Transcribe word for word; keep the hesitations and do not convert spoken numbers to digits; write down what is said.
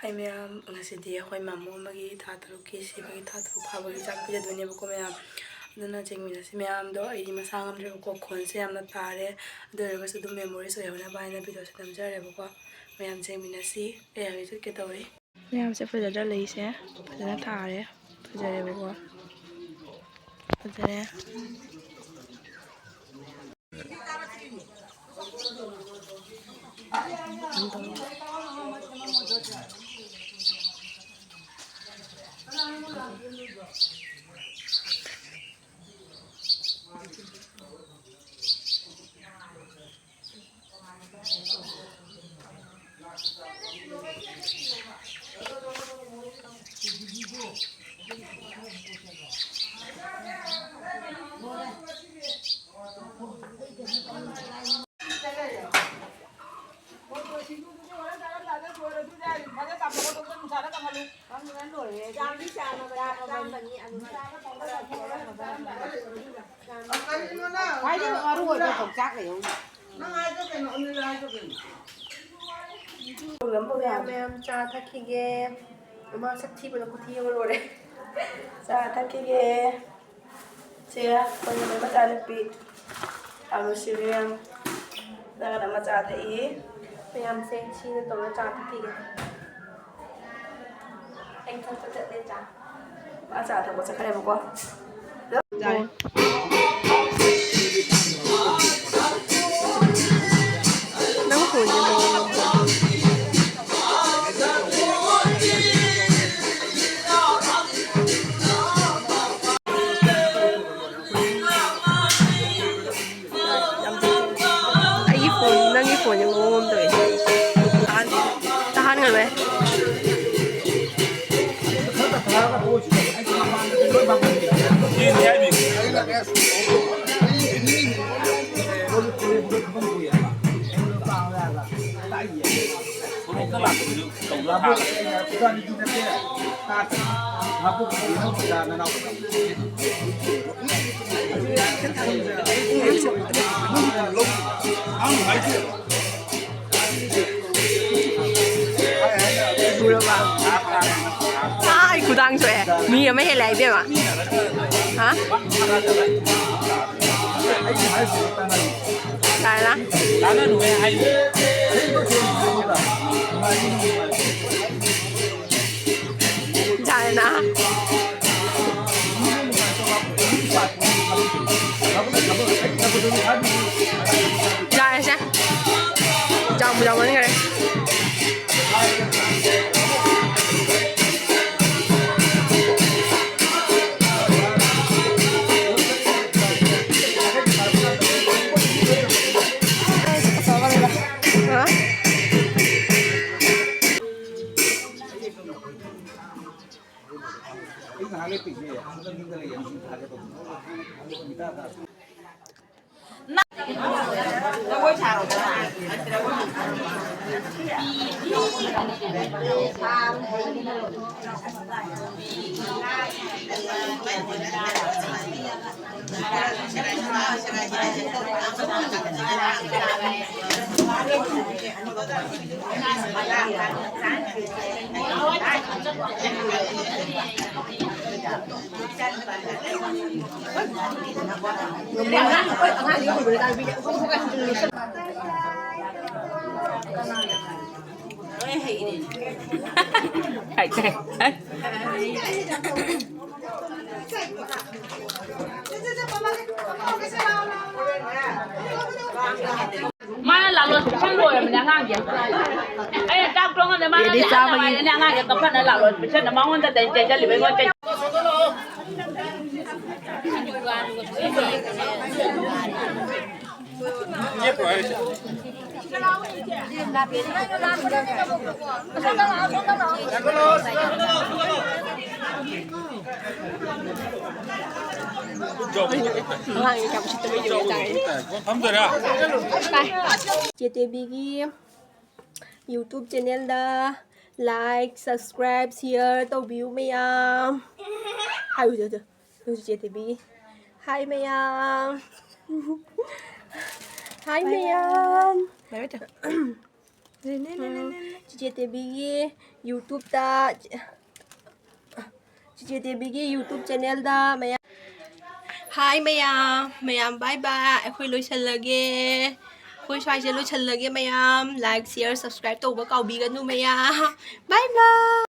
ꯑꯩ ꯃꯌꯥꯝ, ꯉꯁꯤꯗꯤ ꯑꯩꯈꯣꯏ ꯃꯥꯃꯣ ꯑꯃꯒꯤ ꯊꯥ ꯇꯔꯨꯛꯀꯤ ꯁꯤꯕꯒꯤ, ꯊꯥ ꯇꯔꯨꯛ ꯐꯥꯕꯒꯤ ꯆꯥꯛ ꯄꯤꯖꯗꯣꯏꯅꯦꯕꯀꯣ ꯃꯌꯥꯝ꯫ ꯑꯗꯨꯅ ꯆꯦꯟꯃꯤꯟꯅꯁꯤ ꯃꯌꯥꯝꯗꯣ꯫ ꯑꯩꯗꯤ ꯃꯁꯥ ꯉꯝꯗ꯭ꯔꯦꯕꯀꯣ, ꯈꯣꯟꯁꯦ ꯌꯥꯝꯅ ꯇꯥꯔꯦ꯫ ꯑꯗꯨ ꯑꯣꯏꯔꯒꯁꯨ ꯑꯗꯨꯝ memories ꯑꯣꯏꯍꯧꯅꯕ ꯍꯥꯏꯅ videoꯁꯦ ꯅꯝꯖꯔꯦꯕꯀꯣ꯫ ꯃꯌꯥꯝ ꯆꯦꯟꯃꯤꯟꯅꯁꯤ꯫ ꯑꯩ ꯍꯧꯖꯤꯛ ꯆꯠꯀꯦ ꯇꯧꯔꯤ꯫ ꯃꯌꯥꯝꯁꯦ ꯐꯖꯗ꯭ꯔꯥ? ꯂꯩꯁꯦ ꯐꯖꯅ ꯊꯥꯔꯦ꯫ ꯐꯖꯔꯦꯕꯀꯣ꯫ ꯐꯖꯔꯦ꯫ ꯈ꯭ꯋꯥꯏꯗꯒꯤ ꯃꯔꯨ ꯑꯣꯏꯕ ꯄꯥꯎꯇꯥꯛ ꯂꯩꯍꯧꯔꯤ꯫ ꯃꯌꯥꯝ, ꯃꯌꯥꯝ ꯆꯥ ꯊꯛꯈꯤꯒꯦ꯫ ꯃꯥ ꯁꯛ ꯊꯤꯕꯅ ꯈꯨꯊꯤ ꯑꯃ ꯂꯣꯏꯔꯦ꯫ ꯆꯥ ꯊꯛꯈꯤꯒꯦ꯫ ꯁꯦ, ꯑꯩꯈꯣꯏ ꯃꯆꯥꯅꯨꯄꯤ ꯑꯃꯨ ꯁꯤꯔꯤꯌꯝ ꯅꯪꯅ ꯃꯆꯥ ꯊꯛꯏ꯫ ꯃꯌꯥꯝꯁꯦ ꯁꯤꯅ ꯇꯧꯔ ꯆꯥ ꯊꯛꯈꯤꯒꯦ꯫ ꯑꯩ ꯊꯛꯄ ꯆꯠꯂꯦ ꯆꯥ꯫ ꯃꯥ ꯆꯥ ꯊꯛꯄ ꯆꯠꯈ꯭ꯔꯦꯕꯀꯣ꯫ ꯌꯥꯔꯦ꯫ ꯅꯪ ꯐꯣꯟꯁꯦ ꯃꯑꯣꯡ ꯑꯃ ꯇꯧꯏ꯫ ꯑꯩꯒꯤ ꯐꯣꯟ, ꯅꯪꯒꯤ ꯐꯣꯟꯁꯦ ꯃꯑꯣꯡ ꯑꯃ ꯇꯧꯋꯦ꯫ ꯇꯥꯍꯟ-, ꯇꯥꯍꯟꯒꯅꯨꯍꯦ꯫ ꯎꯔꯕ? ꯑꯥ, ꯑꯩ ꯈꯨꯗꯥꯡ ꯁꯣꯛꯑꯦ꯫ ꯃꯤ ꯑꯃ ꯍꯦꯜꯂꯦ ꯏꯕꯦꯝꯃ꯫ ꯍꯥ? ꯀꯥꯏꯅ? ꯌꯥꯔꯦꯅ꯫ ꯌꯥꯔꯦꯁꯦ꯫ ꯌꯥꯝꯕꯨ ꯌꯥꯝꯃꯟꯈ꯭ꯔꯦ꯫ ꯃꯥꯅ ꯂꯥꯂꯣꯟ ꯄꯤꯁꯟ ꯂꯣꯏꯔꯕꯅꯦ ꯑꯉꯥꯡꯁꯦ꯫ ꯑꯩꯅ ꯆꯥꯛ ꯊꯣꯡꯉꯝꯗ ꯃꯥꯅ ꯔꯦꯗꯤ ꯆꯥꯕꯒꯤ꯫ ꯂꯥꯛꯑꯦꯅꯦ ꯑꯉꯥꯡꯁꯦ ꯀꯞꯐꯅ ꯂꯥꯂꯣꯟ ꯄꯤꯁꯟꯗ ꯃꯉꯣꯟꯗ ꯆꯩ-, ꯆꯩꯖꯜꯂꯤꯕ ꯑꯩꯉꯣꯟꯗ ꯆꯩ-, ꯑꯉꯥꯡ ꯌꯥꯝ ꯎꯁꯤꯠꯇꯕ ꯌꯦꯡꯉꯣ ꯇꯥꯔꯦ꯫ ꯊꯝꯖꯔꯦ꯫ ꯆꯦ ꯇꯦꯕꯤꯒꯤ YouTube channelꯗ like, subscribe, share ꯇꯧꯕꯤꯌꯨ ꯃꯌꯥꯝ꯫ ꯍꯥꯏꯌꯨ, ꯍꯥꯏꯌꯨ, ꯍꯥꯏꯌꯨ, ꯆꯦ ꯇꯦꯕꯤꯒꯤ꯫ Hi ꯃꯌꯥꯝ꯫ Hi ꯃꯌꯥꯝ꯫ ꯆꯤꯆꯦ ꯇꯦꯕꯤꯒꯤ YouTube-ꯇ, ꯆꯤꯆꯦ ꯇꯦꯕꯤꯒꯤ YouTube channel-ꯗ ꯃꯌꯥꯝ, ꯍꯥꯏ ꯃꯌꯥꯝ, ꯃꯌꯥꯝ bye bye꯫ ꯑꯩꯈꯣꯏ ꯂꯣꯏꯁꯜꯂꯒꯦ, ꯑꯩꯈꯣꯏ ꯁ꯭ꯋꯥꯏꯁꯦ ꯂꯣꯏꯁꯜꯂꯒꯦ ꯃꯌꯥꯝ꯫ Like, share, subscribe ꯇꯧꯕ ꯀꯥꯎꯕꯤꯒꯅꯨ ꯃꯌꯥꯝ꯫ Bye bye꯫